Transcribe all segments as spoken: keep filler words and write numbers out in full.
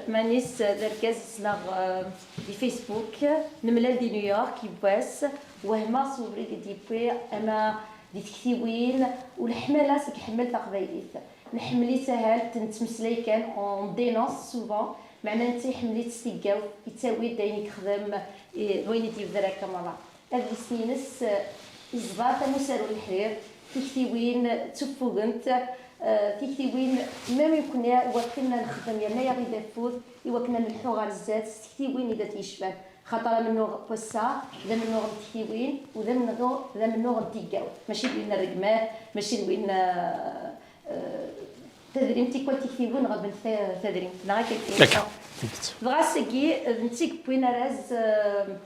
Manis d argaz ssneɣ, eh, di Facebook, nemlal di New York yiwwas, wehmeɣ s ubrid i d-yewwi ama di tektiwin u leḥmala seg iḥemmel taqbaylit. Nḥemmel-itt ahal, nettmeslay kan, on dénonce souvent, meɛna netta iḥemmel-itt s tigawt, yettawi-d ayen i yexdem, i, d wayen i d-yebder akka merra. Adlis-nni-ines, eh, yeẓḍa tamusaru n leḥrir, tiktiwin ttuffugent, eh, tiktiwin, même i wakken i wakken ad nexdem yerna yaɣ-id afud, i wakken ad nelḥu ɣer zdat s tektiwin i d at yecfan. Xaṭer amennuɣ n wass-a d amennuɣ n tektiwin u d amennuɣ, d amennuɣ n tigawt. Mačči d win n rregmat, mačči d win, eh, eh, tadrimt, tikwal tiktiwin ɣelbent ta-, tadrimt, neɣ akka kan? Akka. Dɣa ass-agi, d netta i yewwin arraz, eh,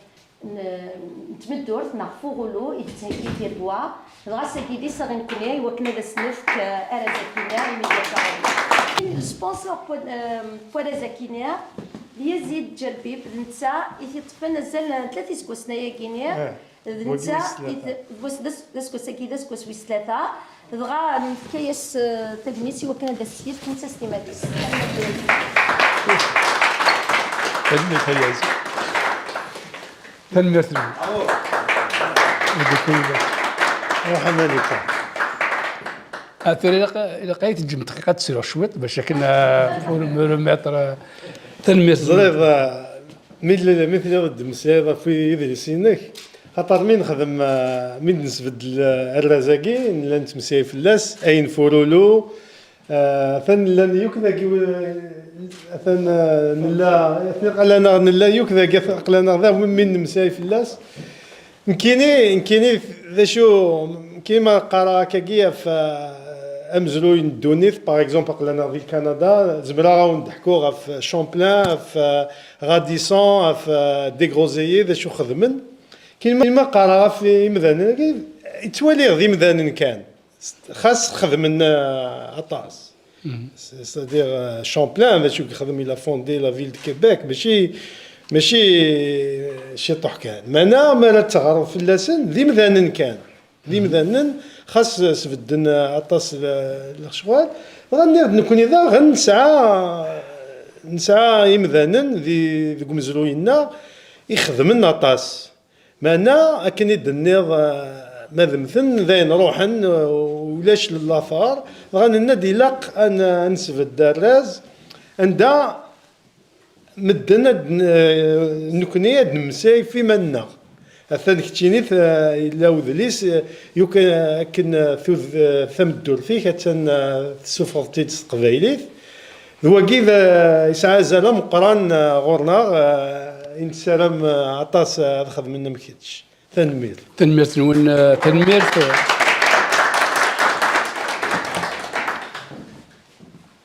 n, n tmeddurt neɣ Fuɣulu i d-tettheggi tirgwa. Dɣa ass-agi d iseɣ i nekkni i wakken ad as-nefk, eh, arraz-agi-nni i Media Paris. Le sponsor n wa-, eh, n warraz-agi-nni d Yazid Ǧerbib, d netta i t-iṭṭfen azal n tlata iseggasen ayagi-nni. Eh, d netta i t-, d wass-, d as-, d aseggas-agi d aseggas wis tlata. Dɣa nefka-yas, eh, tagnit i wakken ad as-yefk netta s timmad-is. Tanemmirt a Yazid. Tanemmirt-nwen. Ruḥ a Malika. Ah, tura ilaq, ilaq ad yi-teǧǧem dqiqa ad sriɣ cwiṭ bac akken, ah, pour me remettre, ah, tanemmirt. Ẓriɣ, ah, mi tella, mi telliḍ d-temmeslayeḍ ɣef idles-inek, xaṭer mi nexdem, ah, mi d-nesbeddel, ah, arraz-agi, nella nettmeslay fell-as, ayen Furulu, ah, atan llan yakk dagi, atan, ah, nella, aql-aneɣ nella yakk dagi, aql-aneɣ da mi nemmeslay fell-as. Nekkini, nekkini d acu, nekkini ma qqareɣ akkagi ɣef, ah, amezruy n ddunit, par exemple, aql-aneɣ di Kanada, zemreɣ ad awen-d-ḥkuɣ ɣef Champlain, ɣef, ah, Radisson, ɣef, ah, Desgroseilliers, d acu xedmen. Nekkini ma qqareɣ ɣef imdanen-agi, ttwaliɣ d imdanen kan. Xas xedmen, ah, aṭas. C'est-, c'est-à-dire, ah, Champlain, d acu i yexdem, il a fondé la ville de Québec, mačči, mačči, ah, ciṭuḥ kan. Meɛna, mi ara teɣreḍ fell-asen, d imdanen kan. D imdanen, xas sbedden, ah, aṭas n, n lecɣal. Dɣa nniɣ-d nekkni daɣen nesɛa, nesɛa imdanen di, deg umezruy-nneɣ ixedmen aṭas. Meɛna, akken i d-tenniḍ, eh, ma d mmten, d ayen ruḥen, eh, ulac later. Dɣa nenna-d ilaq ad n-, ad nesbedd arraz anda medden ad n-, eh, nekni ad nemmeslay ɣef iman-nneɣ. Atan keččini, eh, yella udlis, eh, yukan akken, eh, tud-, eh, tameddurt-ik attan, eh, tessufɣeḍ-tt-id s teqbaylit. D wagi d, yesɛa azal ameqqran, eh, ɣur-neɣ, eh, i nessaram, eh, aṭas, eh, ad xedmen am kečč. Tanemmirt. Tanemmirt-nwen, eh, tanemmirt.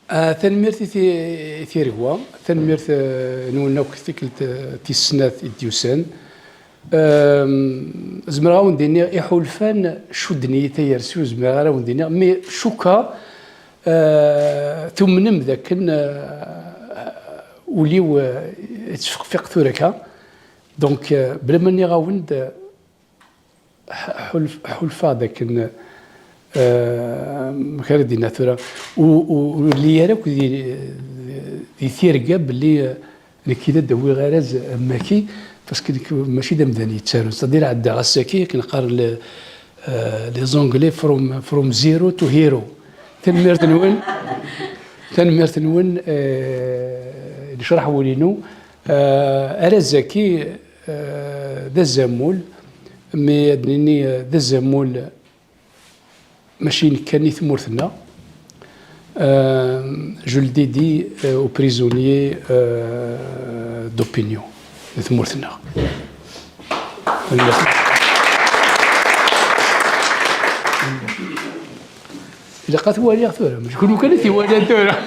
Ah, tanemmirt i ti-, i tirgwa, tanemmirt, eh, nwen akk tikkelt, eh, tis snat i d-yusan. Ehm, zemreɣ ad wen-d-iniɣ iḥulfan cudden-iyi tayersi, ur zmireɣ ara ad wen-d-iniɣ, mi cukkeɣ, eh, tumnem d akken, eh, ul-iw, eh, yettfeqfiq tura akka. Donc, eh, bla ma nniɣ-awen-d, eh, ḥ-, ḥulf-, ḥulfaɣ d akken, eh, amek ara d-iniɣ tura, ur, ur, ur lliɣ ara akk di, di tirga belli, eh, nekk i d ad d-awiɣ arraz am waki, parce que nekk mačči d amdan yettarun. C'est-à-dire, ɛeddaɣ ass-agi, akken qqaren le, eh, les Anglais, from, from zero to hero. Tanemmirt-nwen, tanemmirt-nwen, eh, necreḥ wul-inu. Eh, arraz-agi, eh, d azamul, mi ad nini, eh, d azamul, mačči nekk kan i tmurt-nneɣ. Euh, je le dédie, euh, aux prisonniers, euh, d'opinion de tmurt-nneɣ. Ilaq ad t-waliɣ tura, mačči kunwi kan i t-iwalan tura.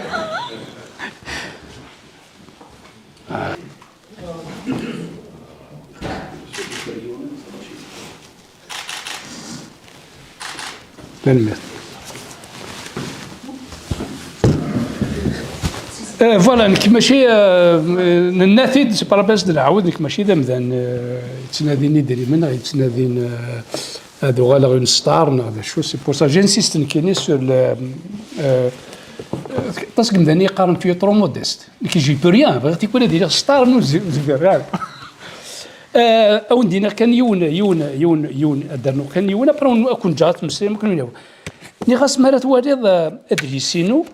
Tanemmirt. Eh, voilà, nekk mačči, eh, nenna-t-id, c'est pas la peine ad nɛawed, nekk mačči d amdan, eh, yettnadin idrimen, neɣ yettnadin, eh, ad uɣaleɣ une star, neɣ d acu, c'est pour ça, j'insiste nekkini sur le, eh, Aṭas n yemdanen i yeqqaren tu es trop modeste. Nekk, j'y peux rien, bɣiɣ tikwal ad iliɣ star n uzi-, uzeggar. Ah, ad wen-d-iniɣ kan yiwen, yiwen, yiwen, yiwen, ad d-rnuɣ kan yiwen, après ad ken-ǧǧeɣ ad temmeslayem akken ulawen. Nniɣ-as mi ara twaliḍ, ah, adlis-inu,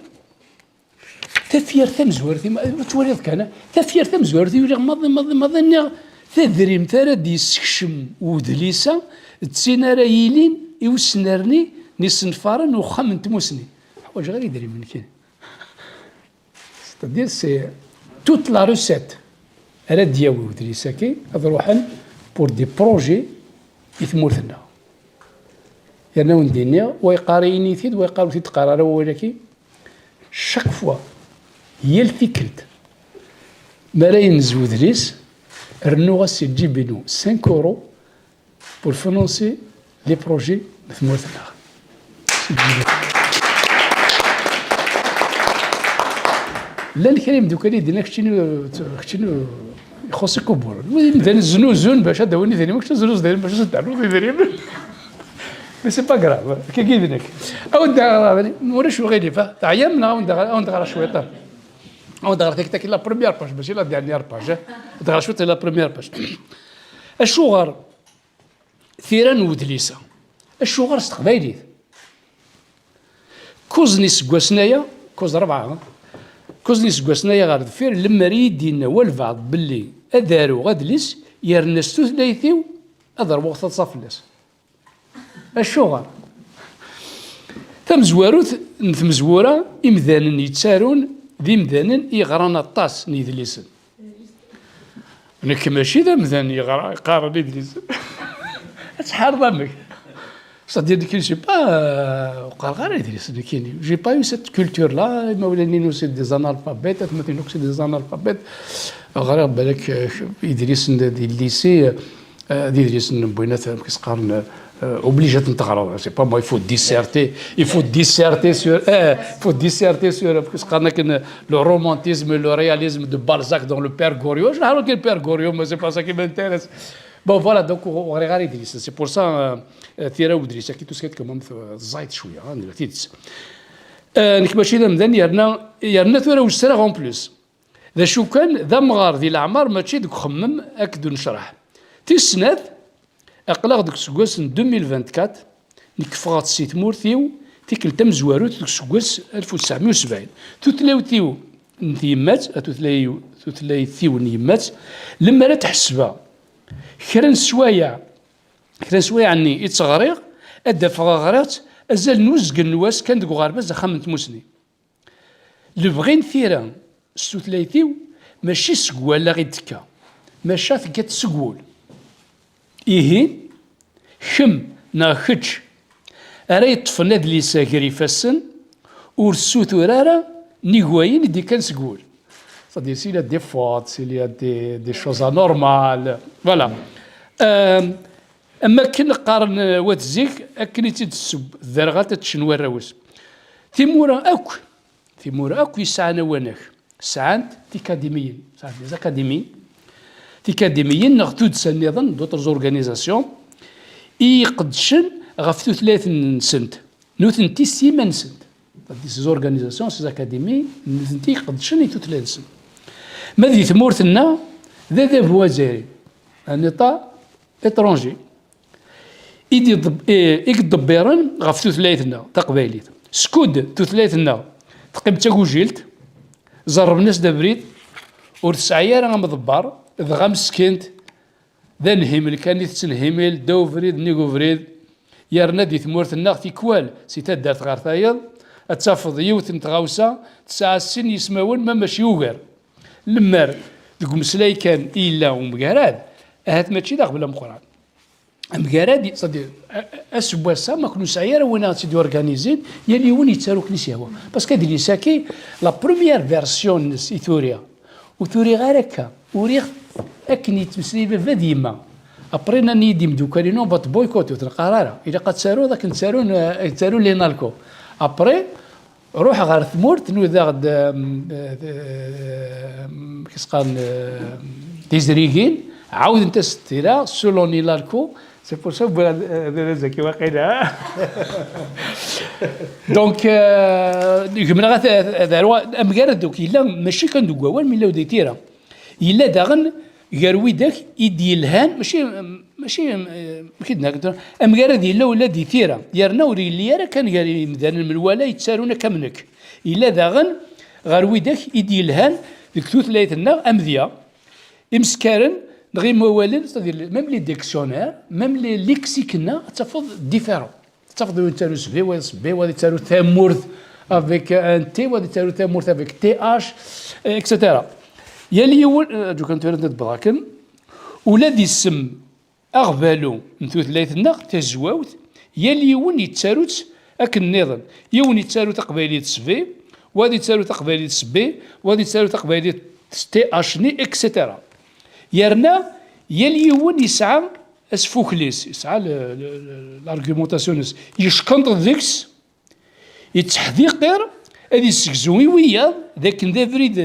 tafyirt tamezwarut, ma twaliḍ kan, tafyirt tamezwarut i uliɣ maḍi, maḍi, maḍi, nniɣ, tadrimt ara d-yessekcem udlis-a d tin ara yilin i usnerni n yisenfaren n uxxam n tmusni. Ḥwaǧeɣ ara idrimen kan. C'est-à-dire, c'est toute la recette ara d-yawi udlis-agi ad ruḥen pour des projets i tmurt-nneɣ. Yerna wen-d-iniɣ, wa yeqqar ini-t-id, wa yeqqar ur t-id-qqar ara wawal-agi. Chaque fois, yal tikkelt, mi ara yenz udlis, rennuɣ-as si lǧib-inu cinq euros pour financer les projets n tmurt-nneɣ. Llan kra imdukal i d-yenna keččini, keččini ixuṣ-ik ubur. Imdanen znuzun bac ad d-awin idrimen, kečč teznuzeḍ idrimen bac ad d-ternuḍ idrimen. Mais c'est pas grave, kagi d nekk. Awen-d-aɣeɣ, ulac uɣilif, ah, teɛyam neɣ awen-d-aɣeɣ, awen-d-aɣeɣ cwiṭ? Awen-d-aɣeɣ takti-agi, la première page, mačči la dernière page, eh. Awen-d-aɣeɣ cwiṭ la première page. Acuɣer tira n udlis-a? Acuɣer s teqbaylit? Kuẓ n iseggasen aya, kuẓ rebɛa, kuẓ n iseggasen aya ɣer deffir, lemmer i yi-d-yenna walbeɛḍ belli ad aruɣ adlis, yerna s tutlayt-iw ad ṛwuɣ taḍsa fell-as. Acuɣer? Tamezwarut n tmezwura, imdanen yettarun d imdanen i yeɣran aṭas n yedlisen. Nekk mačči d amdan yeɣra, yeqqaren idlisen. Ad tḥareḍ amek? C'est-à-dire, nekkini, j'ai pas, euh, ur qqareɣ ara idlisen, nekkini. J'ai pas eu cette culture-là. Imawlan-inu, c'est des analphabètes, atmaten-inu, c'est des analphabètes. Ɣriɣ balak, euh, idlisen di lycée, euh, d idlisen n win, amek i s-qqaren, euh, obligé ad ten-teɣreḍ. C'est pas moi, il faut disserter, il faut disserter sur, eh, il faut disserter sur, amek i s-qqaren akken, le romantisme et le réalisme de Balzac dans le Père Goriot. Je ne sais pas quel Père Goriot, mais c'est pas ça qui m'intéresse. Bon, voilà, donc, ur ɣriɣ ara idlisen. C'est pour ça, euh, euh, tira n udlis-agi, tout ce qui est quand même, euh, ẓẓayet cwiya, hein, d tidet. Euh, nekk mačči d amdan, yerna, yerna tura wessreɣ en plus. D acu kan, d amɣar di leɛmer, mačči deg uxemmem akked unecraḥ. Tis snat, aql-aɣ deg useggas n deux mille vingt-quatre, nekk ffɣeɣ-d si tmurt-iw tikkelt tamezwarut deg useggas alef u tesɛemya u sebɛin. Tutlayt-iw n tyemmat, a tutlayiw-, tutlayt-iw n yemmat, lemmer ad tt-ḥesbeɣ kra n sswayeɛ, kra n sswayeɛ-nni i tt-ɣriɣ, ad d-afeɣ ɣriɣ-tt azal n uzgen n wass kan deg uɣerbaz axxam n tmusni. Lebɣi n tira s tutlayt-iw mačči seg wallaɣ i d-tekka, maca tekka-d seg wul. Ihi, kemm neɣ kečč ara yeṭṭfen adlis-a gar ifassen, ur ssutur ara nnig wayen i d-ikkan seg wul. C'est-à-dire, s'il y a des fautes, s'il y a des, des choses anormales, voilà. Euh, Am akken qqaren, eh, wat zik, akken i tt-id-tesseww tderɣalt ad teččen warraw-is. Timura akk, timura akk yesɛan awanak, sɛant tikadimiyin, sɛant les académies, tikadimiyin neɣ tuddsa nniḍen, d'autres organisations, i iqeddcen ɣef tutlayt-nsent, nutenti s yiman-nsent. Ces organisations, ces académies, nutenti iqeddcen i tutlayt-nsent. Ma di tmurt-nneɣ, d adabu azzayri, un État étranger, i d-iḍeb-, i, i yeḍebbiren ɣef tutlayt-nneɣ taqbaylit. Skud tutlayt-nneɣ teqqim d tagujilt, zerrben-as-d abrid, ur tesɛi ara amḍebber, dɣa meskint, d anhimel kan i tettenhimil, ddaw ubrid, nnig ubrid, yerna di tmurt-nneɣ tikwal, si taddart ɣer tayeḍ, ad tafeḍ yiwet n tɣawsa tesɛa sin yismawen, ma mačči ugar. Lemmer deg umeslay kan i yella umgarad, ahat mačči d aɣbel ameqqran. Amgarad, c'est-à-dire, a-, a-, aseggas-a, ma ken-, ur nesɛi ara win ara tt-id-yorganizin, yal yiwen yettaru akken i s-yehwa. Parce que adlis-agi, la première version-nnes i t-uriɣ, ur t-uriɣ ara akka. Uriɣ-t akken yettmeslay baba d yemma. Après, nnan-iyi-d imeddukal-inu, "Bat boycott, ur t-neqqar ara. Ilaq ad taruḍ akken ttarun, eh, ttarun les Nalco." Après, ruḥeɣ ɣer tmurt, nudaɣ-d, em, eh, em, kis qqaren, eh, tizrigin, ɛawdent-as tira, selon les Nalco, C'est pour ça que vous avez des qui waqila. Donc, euh, gemreɣ ad, ad aruɣ amgarad, donc yella mačči kan deg wawal, mi yella di tira. Yella daɣen gar widak i d-yelhan, mačči, mačči, eh, mačči d nekk, amgarad yella ula di tira, yerna ur yelli ara kan gar yimdanen menwala yettarun akka am nekk. Yella daɣen ɣer widak i d-yelhan deg tutlayt-nneɣ amedya, imeskaren neɣ imawalen, c'est-à-dire même les dictionnaires, même les lexiques-nneɣ, ad tafeḍ différent. Ad tafeḍ yiwen yettaru s V, wa s B, wa yettaru tamurt avec un T, wa yettaru tamurt avec T H, et cetera. Yal yiwen, eh, aǧu kan tura ad d-beḍ akken, ula d isem aɣbalu n tutlayt-nneɣ tazwawt, yal yiwen yettaru-tt akken nniḍen. Yiwen yettaru taqbaylit s V, wa yettaru taqbaylit s B, wa yettaru taqbaylit s T H-nni, et cetera. Yerna yal yiwen yesɛa asfukli-s, yesɛa le-, le-, le-, l'argumentation-is, yeckenṭeḍ deg-s, yetteḥdiqir ad yessegzu i wiyaḍ d akken d abrid,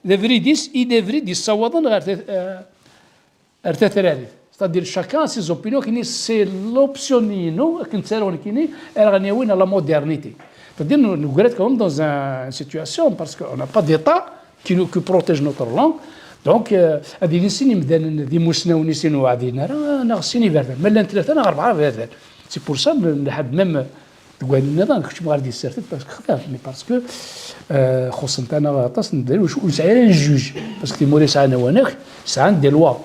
d abrid-is i d abrid yessawaḍen ɣer tat-, eh, ar tatrarit. C'est-à-dire, chacun a ses opinions, kini c'est l'option-inu, akken ttaruɣ nekkini, ara ɣen-yawin à la modernité. C'est-à-dire, nous, nous restons quand même dans un, une situation, parce qu'on n'a pas d'État qui, nous, qui protège notre langue. Donc, euh, ad ilin sin imdanen d imusnawen i sin ur ɛdin ara, neɣ sin iberdan. Ma llan tlata neɣ rebɛa iberdan. C'est pour ça, n-, nḥab même deg wayen nniḍen, keččem ɣer di tsertit, parce que xdaf, mais parce que, euh, xuṣṣent-aneɣ aṭas n dali, ur nesɛi ara juge, parce que timura yesɛan awanak, sɛan des lois.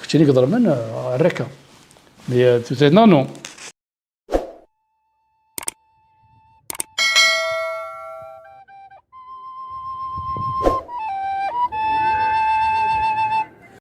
Keččini iḍelmen, euh, rraka. Mais, euh, tu sais, non, non.